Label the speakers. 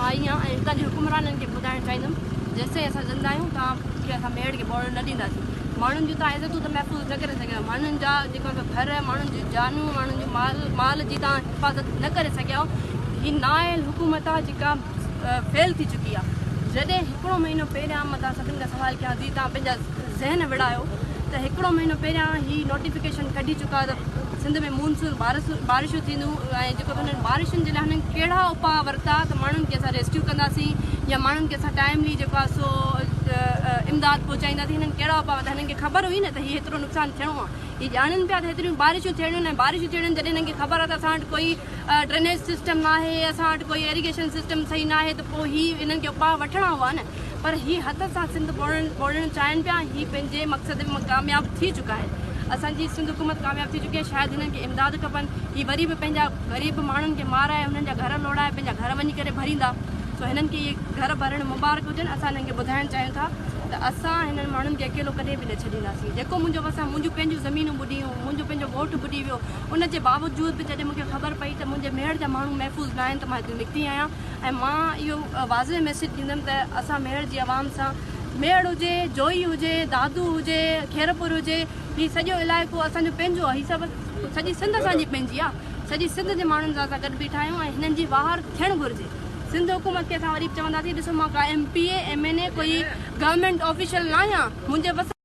Speaker 1: آئي آهيان ۽ هتان جي حڪمرانن کي ٻڌائڻ چاهيندم جيستائين اسان زنده آهيون توهان کي اسان ميهڙ کي ٻوڙڻ نه ڏينداسين. ماڻهن جون توهان عزتون ته محفوظ نه ڪري سگهيا آهيو ماڻهن جا جيڪو آهي سو گهر ماڻهن جون جانيون ماڻهن جو مال مال جي توهان حفاظت نه ڪري سگهيا آهيو. هي نااهل حڪومت آهي جيڪا فيل ٿي چڪي آهي. جڏهن هڪڙو مهينو پهريان مان توهان سڀني کان سوال ڪيان ٿي توهان پنهنجا ذهن وڙهايو ته هڪڙو مهينو پهريان هي نوٽيفڪيشن ڪڍي چڪا ته سنڌ ۾ مونسون بارشون ٿينديون ۽ جيڪو انهن بارشن جي لاء هنن ڪهڙا اپاء ورتا ته ماڻهن کي اسان ريسڪيو ڪنداسين يا ماڻهن کي اسان ٽائملي جيڪو آهي سو امداد پهچائينداسين هنن ڪهڙا اپاء ورتا هنن کي خبر هئي نه ته هي هيترو نقصان ٿيڻو آهي هي ڄاڻن پيا ته هيتريون بارشون ٿيڻيون آهن ۽ بارشون ٿيڻيون آهن جڏهن هنن کي خبر آهي ته اسان وٽ ڪوئي ڊرينيج سسٽم ناهي اسان وٽ ڪوئي ايريگيشن سسٽم صحيح ناهي ته پوء هي انهن کي اپاء وٺڻا هئا نه پر هي هٿ سان سنڌ ٻوڙڻ ٻوڙڻ چاهين پيا هي پنهنجي مقصد ۾ ڪامياب ٿي چڪا آهن اسان جي سنڌ حڪومت ڪامياب ٿي چڪي آهي شايد هنن کي امداد کپن هي وري به پنهنجا غريب ماڻهن کي مارائي هنن جا گهر لوڙائي پنهنجا گهر وڃي ڪري ڀريندا سو هنن کي اهي گهر ڀرڻ مبارڪ هجن اسان هنن کي ٻڌائڻ چاهيون ٿا ته اسان هنن ماڻهن کي اڪيلو ڪڏهن به نه ڇڏينداسين جيڪو منهنجو وس آهي منهنجون پنهنجون زمينون ٻڏي ويون منهنجو پنهنجو ڳوٺ ٻڏي ويو ان جي باوجود به جڏهن مون کي خبر پئي ته منهنجي ميهڙ جا ماڻهو محفوظ نه آهن ته مان هتي نڪتي آهيان ۽ مان اهو واضح ميسيج ڏيندم ته اسان ميهڙ جي عوام سان ميهڙ هجي، جوهي هجي، دادو هجي، خيرپور هجي هي سڄو علائقو اسان جو پنهنجو آهي هي سڀ سڄي سنڌ اسان جي پنهنجي آهي سڄي سنڌ جي ماڻهن سان اسان گڏ بيٺا آهيون ۽ هنن جي واهر ٿيڻ گهرجي سنڌ حڪومت کي اسان وري به چونداسين ڏسو مان ڪا M P A, M N A ڪوئي گورنمينٽ آفيشل نه آهيان منهنجي وس.